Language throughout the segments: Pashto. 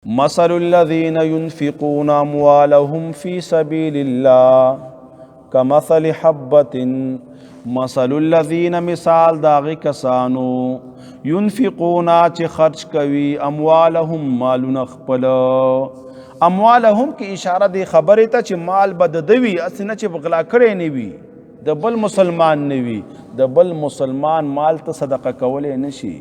مثل الذين ينفقون اموالهم في سبيل الله کمثل حبة، مثل الذين مثال داغه کسانو، ينفقون چې خرج کوي، اموالهم مالونه خپل. اموالهم کې اشاره دی خبره ته چې مال بد دوي، اسنه چې غلا کړي نه وي، د بل مسلمان نه وي، د بل مسلمان مال ته صدقه کولای نشي.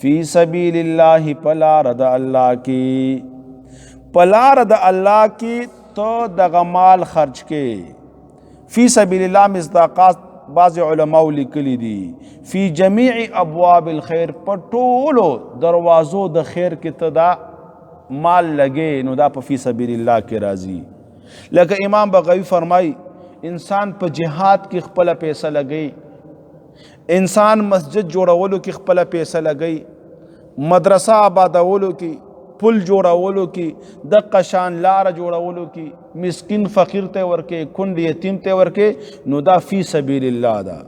فی سبیل الله، پلار د الله کې، پلار د الله کې ته دغه مال خرج کې. فی سبیل الله مصداقات بعض علماء لیکلي دي، فی جمیع ابواب الخير، په ټولو دروازو د خیر کې ته دا مال لګې، نو دا په فی سبیل الله کې راځي. لکه امام بغوی فرمای، انسان په جهاد کې خپل پیسې لګي، انسان مسجد جوړولو کې خپل پیسې لګي، مدرسه آبادولو کې، پل جوړولو کې، د قشان لار جوړولو کې، مسکین فقیر ته ورکه، کند یتیم ته ورکه، نو دا فی سبیل الله ده.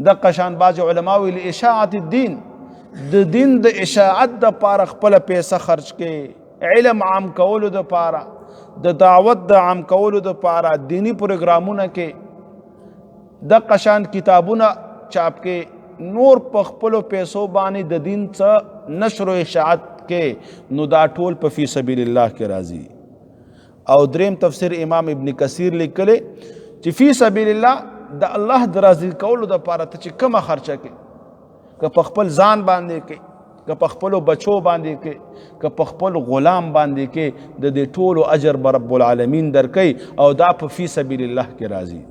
د قشان باز علماء ویل اشاعت الدین، د دین د اشاعت د پاره خپل پیسې خرج کې، علم عام کولو د پاره، د دعوت د عام کولو د پاره، دینی پروګرامونه کې، د قشان کتابونه چاپ کې، نور په خپلو پیسو باندې د دین څه نشر او اشاعت کې، نو دا ټول په فی سبیل الله کې راځي. او دریم تفسیر امام ابن کثیر لیکلی چې فی سبیل الله د الله د راضي کولو د پاره ته چې کومه خرچه کې، که په خپل ځان باندې کې، که په خپلو بچو باندې کې، که په خپل غلام باندې کې، د دې ټولو اجر به رب العالمین درکوي، او دا په فی سبیل الله کې راځي.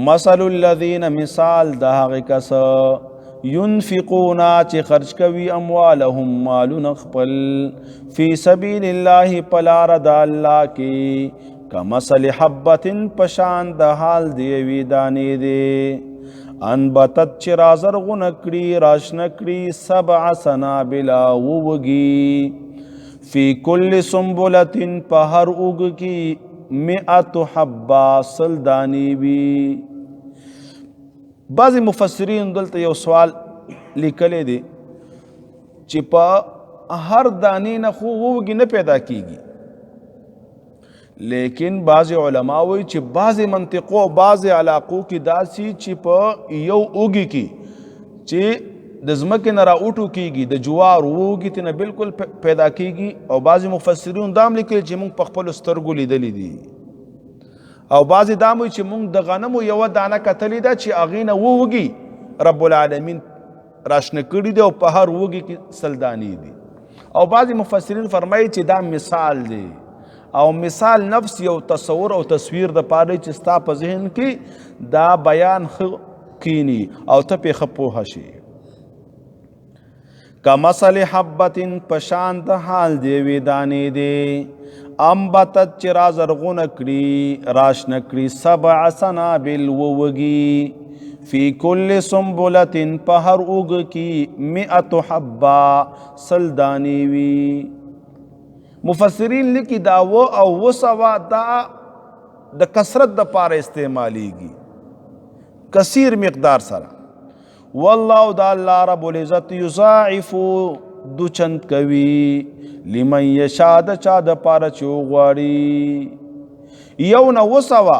مثل الذین، مثال د هغه کس، ينفقون چې خرج کوي، اموالهم مالونه خپل، فی سبیل الله پلار د الله کې، کمثل حبة پشان د حال دی وی دانې دی، انبتت چې رازرغونه کړي، راشنه کړي، سبع سنابلا ووږي، فی کل سنبلة په هر اوږ کې، مئة حبة 100 دانې وي. بعضې مفسرین دلته یو سوال لیکلی دی چې په هر دانې نه خو وږي نه پیدا کیږي، لیکن بعضې علما وایي چې بعضې منطقو او بعضې علاقو کې داسې چې په یو اوږي کې چې د ځمکې نه را اوټو کیږي، د جوار وږي ته نه بالکل پیدا کیږي. او بعضې مفسرین دا هم لیکلي چې موږ په خپلو سترګو لیدلي دي، او بعضې دا هم وایي چې موږ د غنمو یوه دانه کتلې ده چې هغې نه وږي رب العالمین راشنه کړي دي، او په هر وږي کې 100 دانې دي. او بعضې مفسرین فرمایي چې دا مثال دی، او مثال نفس یو تصور او تصویر د پاره چې ستا په ذهن کې دا بیان ښه کینی او ته پې ښه پوهه شي. کمثل حبة پشان د حال دی وی دانې دی، انبتت چې را زرغونه کړي، راشنه کړي، سبع سنابل ووږي، فی کل سنبلة په هر اوږ کې، مئة حبة 100 دانې وي. مفسرین لیکي دا و او وسوه دا د کثرت د پاره استعمالیږي، کثیر مقدار سره. والله دا الله رب العزت یضاعف دو چند کوي، لمن یشاء د چا د پاره چې وغواړي. یو نه وسوه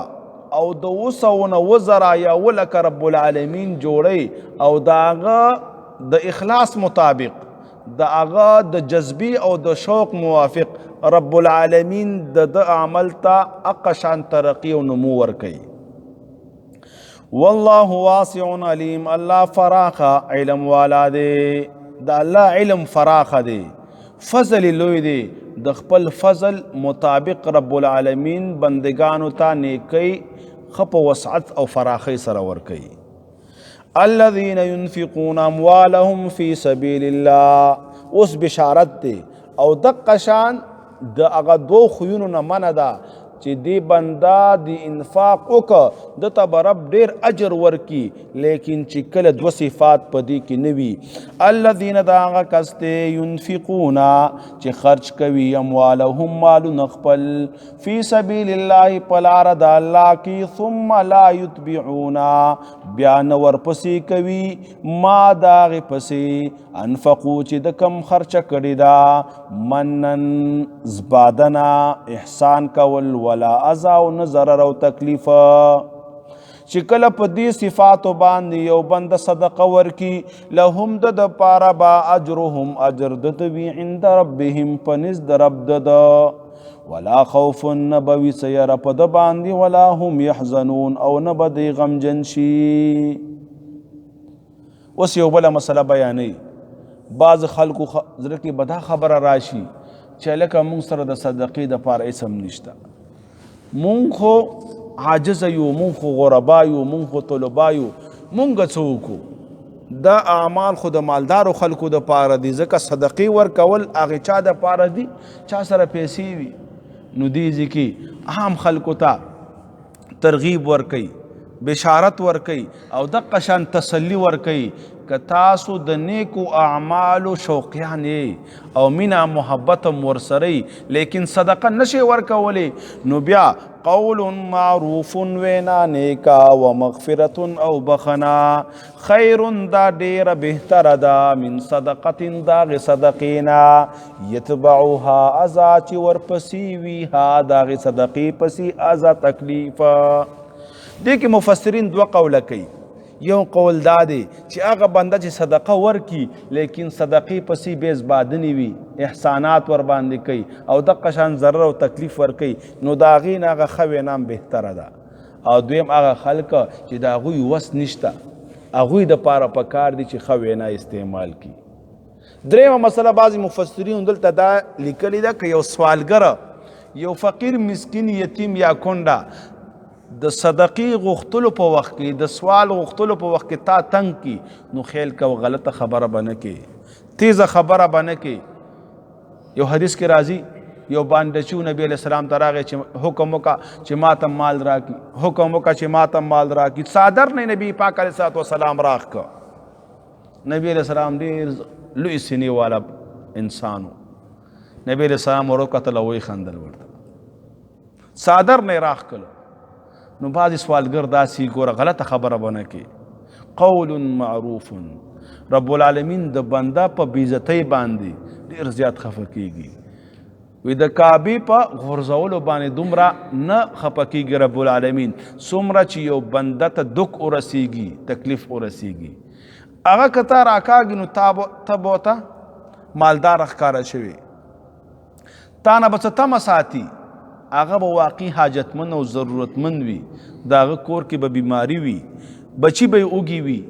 او د وسو نه وزره یا ولک رب العالمین جوړي، او د هغه د اخلاص مطابق، د هغه د جذبې او د شوق موافق رب العالمین د د عمل ته اقشان ترقی او نمو ورکوي. والله واسع علیم، الله فراخه علم والا دی، د الله علم فراخه دی، فضل لوی دی، د خپل فضل مطابق رب العالمین بندگانو ته نیکی خپ وسعت او فراخی سره ورکوي. الذين ينفقون اموالهم في سبيل الله، اوس بشارت دی او دقه شان د هغه دوو خویونو نه منع ده چې دی بندا دی انفاق وکړه، د ته به رب ډیر اجر ورکی، لیکن چې کله دوه صفات په دې کې نه وي. الذین دا هغه کس دی ينفقون چې خرج کوي اموالهم مالونه خپل فی سبیل الله په لاره د الله کې، ثم لا یتبعون بیا نه ورپسې کوي ما د هغې پسې انفقو چې د کم خرچه کړې ده، منن زبادنه احسان کول، ولا اذا او نه ضرر او تکلیف. چې کله په دې صفاتو باندې یو بنده صدقه ورکي، لهم د دپاره با اجرهم اجر د دوی عند ربهم په نزد د رب د ده، ولا خوف نه به وي څه یره په ده باندې، ولا هم یحزنون او نه به دی غمجن شي. اوس یو بله مسله بیانوي. بعض خلکو زړه کې به دا خبره راشي چې لکه موږ سره د صدقې دپاره هېڅ هم نشته، مونږ خو عاجز یو، مونږ خو غربا یو، مونږ خو طلبا یو، مونږ څه وکړو؟ دا اعمال خو د مالدارو خلکو دپاره دي، ځکه صدقې ورکول هغې چا دپاره دي چا سره پیسې وي. نو دې ځای کې عام خلکو ته ترغیب ورکوي، بشارت ورکوي او دقه شان تسلی ورکوي که تاسو د نیکو اعمالو شوقیان یې او مینه محبت هم ورسره یي، لیکن صدقه نشئ ورکولی، نو بیا قول معروف وینا نیکا و مغفرت او بخنا خیر دا ډیره بهتره ده من صدقة د هغې صدقې نه یتبعها اذا چې ورپسې وي ها د هغې صدقې پسې اذا تکلیف. دې کې مفسرین دوه قوله کوي. یو قول دا دی چې هغه بنده چې صدقه ورکي لیکن صدقې پسې بې زبادنې وي، احسانات ور باندې کوي او دقه شان ضرر او تکلیف ورکوي، نو د هغې نه هغه ښه وینا هم بهتره ده. او دویم هغه خلک چې د هغوی وس نشته، هغوی دپاره پکار دي چې ښه وینا استعمال کړي. درېیمه مسله بعضې مفسرینو دلته دا لیکلې ده که یو سوالګر، یو فقیر مسکین یتیم یا کونډه د صدقې غوښتلو په وخت کې، د سوال غوښتلو په وخت کې تا تنګ کی، نو خیال کوه غلطه خبره به نه کې، تیزه خبره به نه کې. یو حدیث کې راځي یو باندچو نبی علیہ السلام ته راغی چې حکم وکړه چې ما ته مال راکړي، حکم وکړه چې ما ته مال راکړي. څادر نه نبی پاک علیه الصلاة والسلام راښکه. نبی علیہ السلام ډېر لوی سینې والا انسان و. نبی علیہ السلام ور وکتل او ویې خندل ورته، څادر نه یې راښکلو. نو بعضې سوالګر داسې ګوره غلطه خبره به نه کوي. قول معروف، رب العالمین د بنده په بېعزتۍ باندې ډېر زیات خفه کیږي. وی د کعبې په غورځولو باندې دومره نه خفه کیږي رب العالمین څومره چې یو بنده ته دک ورسیږي، تکلیف ورسیږي. هغه که تا راکاږي نو ته به ورته مالدار ښکاره شوې، تا نه به څه تمه ساتي، هغه به واقعي حاجتمند او ضرورتمند وي، د هغه کور کې به بیماري وي، بچي به یې اوږي وي،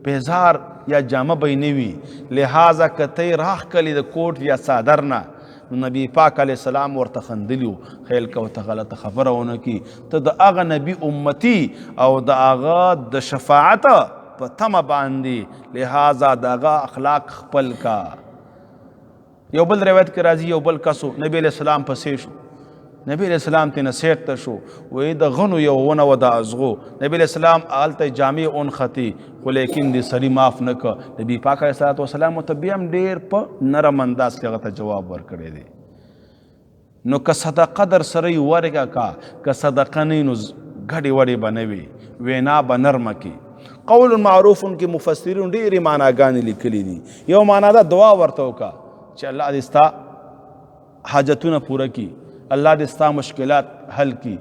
پیزار یا جامه به یې نه وي. لهذا که ته یې راښکلې د کوټ یا څادر نه، نو نبی پاک علیه السلام ورته خندلي وو، خیال کوه ته غلطه خبره ونه کړي، ته د هغه نبی امتي او د هغه د شفاعت په تمه باندې، لهذا د هغه اخلاق خپل کا. یو بل روایت کې راځي یو بل کس نبی علیه السلام پسې شو، نبی علیه السلام ترې نصیحت ته شو، وایي د غنو یو ونه وه د ازغو، نبی علیه السلام هلته جامې ونښتې، خو لیکن دې سړي معاف نه کړ. نبی پاک علیه الصلاة والسلام ورته بیا هم ډېر په نرم انداز کې هغه ته جواب ورکړی دی. نو که صدقه در سره یې ورکه کا، که صدقه نه نو ګډې وډې به نه وي، وینا به نرمه کړي. قول معروف کې مفسرین ډېرې معناګانې لیکلي دي. یو معنا ده دعا ورته وکړه چې الله دې ستا حاجتونه پوره کړي، الله دې ستا مشکلات حل کړي،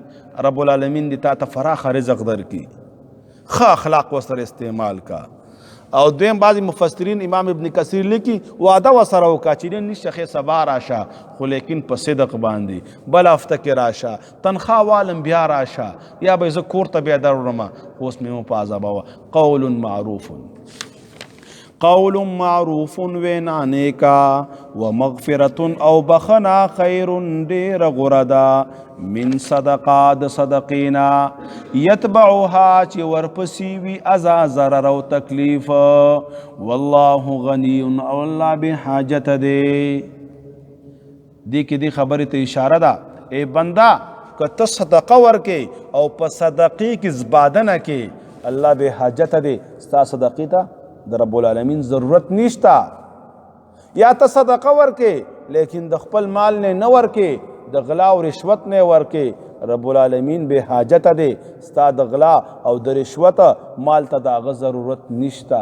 رب العالمین دې تا ته فراخه رزق درکړي، ښه اخلاق ورسره استعمال کا. او دویم بعضې مفسرین امام ابن کثیر لیکي وعده ورسره وکړه چې نن نشته ښې سبا راشه، خو لیکن په صدق باندې، بله هفته کې راشه، تنخوا والم بیا راشه، یا به زه کور ته بیا در وړم، خو اوس مې مه په عذابوه. قول معروف، قول معروف وینا نیکا و مغفرت او بخنا خیر ډیر غوره ده من صدقه د صدقینا یتبعها چې ورپسې وي اذا ضرر او تکلیف. والله غنی او الله به حاجت دی. دې کې دې خبرې ته اشاره ده، ای بنده که ته صدقه ورکې او په صدقې کې زبادنه کې، الله به حاجت دی، ستا صدقې ته د رب العالمین ضرورت نشته. یا ته صدقه ورکې لیکن د خپل مال نه نه ورکې، د غلا او رشوت نه ورکې، رب العالمین به حاجت دی، ستا د غلا او د رشوت مال ته د هغه ضرورت نشته.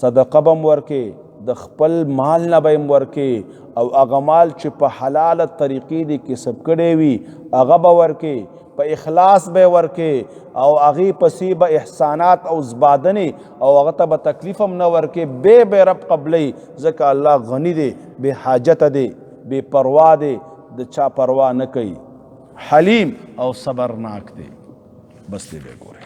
صدقه به هم ورکې، د خپل مال نه به هم ورکې، او هغه مال چې په حلاله طریقې دې کسب کړی وي هغه به ورکې، په اخلاص به ورکې، او هغې پسې به احسانات او زبادنې او هغه ته به تکلیف هم نه ورکې، به به رب قبلوي، ځکه الله غني دی، بې حاجته دی، بې پروا دی، د چا پروا نه کوي، حلیم او صبرناک دی. بس دی به ګورئ.